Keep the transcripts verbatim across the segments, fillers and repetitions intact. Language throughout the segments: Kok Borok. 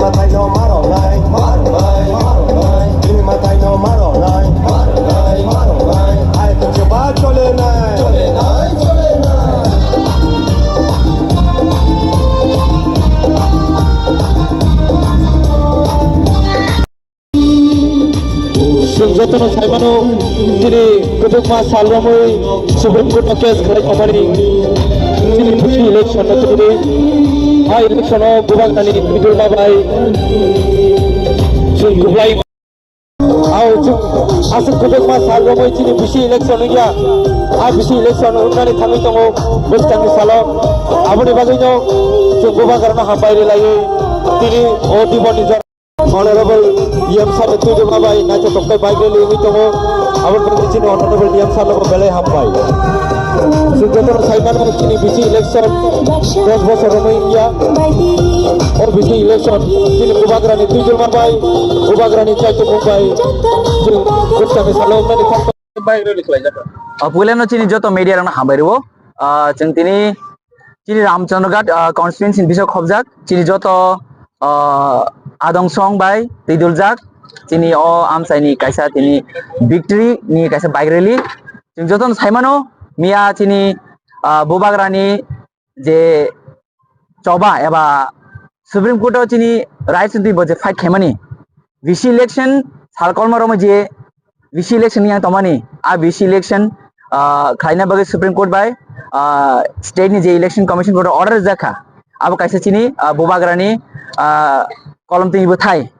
Matai no maro nai, maro nai, maro nai. Bini matai no maro nai, maro nai, maro nai. Ai to se ba chole nai, chole nai, chole nai. Chwng jotono sai mano, chini kwbangma sal romwi Supreme Court o case khlai thangmani chini busi election no tubudi. A election o bubagrani bidulma bai chwng kublai. Au chwng aswk kwbangma sal romwi chini busi election wngya. A busi election wngnani thangwi tongo bwskangni salo. Aboni bagwino chwng bubagrano hambai rwlaiwi tini o diboni jora. Honorable E M sir ni twijlma bai naithotok khe bike rally wngwi tongo. Aboni bagwi chini honorable E M sir no belai hambai. Chwng jotono sai mano chini busi election dos bosor romwi wngya. O busi election chini bubagrani twijlma bai, bubagrani chaitokmung bai chwng bwskangni salo wngnani kha. Bike rally khlaijak. Ah, puilano chini joto media rokno hambai rwo. Ah, chwng tini chini Ramchandraghat, ah, constituency ni bising khobjak chini joto, ah, adong song bai twiduljak chini o amchaini kaisa tini victory ni kaisa bike rally. Chwng jotono sai mano miya chini, ah, bubagrani je choba eba Supreme Court o chini rights ni twi bo je fight khaimani, V C election sal kolma romwi je V C election yang tongmani, a V C election, ah, khlaina bagwi Supreme Court bai, ah, state ni je election commission board order rijak kha, abo kaisa chini, ah, bubagrani, ah, kolom twi bo thai.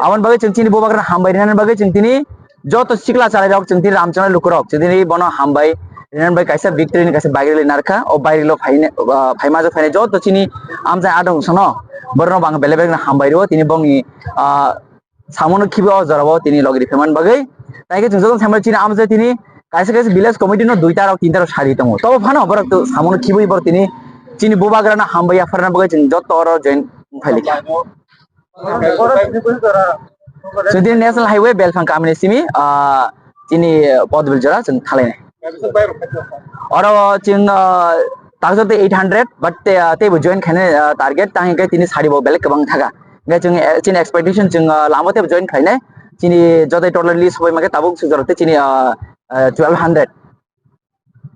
Aboni bagwi chwng chini bubagrano hambai rinani bagwi chwng tini joto sikla chalairok chwng tini Ramchandra lukurok chwng tini bono hambai rinani bagwi kaisa victory ni kaisa bike rally narwkha. O bike rally o phaine, ah, phaima jok phainai joto chini amchai adong sono borokno bo ang belai belai no hambai rwo tini bongni, ah, samono khibi o jorao tini logi riphaimani bagwi. Tai khe chwng joto saimano chini amchai tini kaisa kaisa village committee no duita rok tinta rok sari tongo. Tobo phano borok to samono khibi borok tini chini bubagrano hambai yapharna bagwi chwng joto oro join phailika. Chwng tini National Highway Belphang kamini simi, ah, chini Podbil jora chwng thalainai. Oro chwng, ah, takjak tei eight hundred, but te, ah, teibo join khainai, ah, target tang hwnkhe tini sari bo belai kwbang thaka. Hwnkhe chwng, eh, chini expectation chwng, ah, lama teibo join khainai. Chini joto total list bai mankhe tabuk sujaro tei chini, ah, ah, twelve hundred.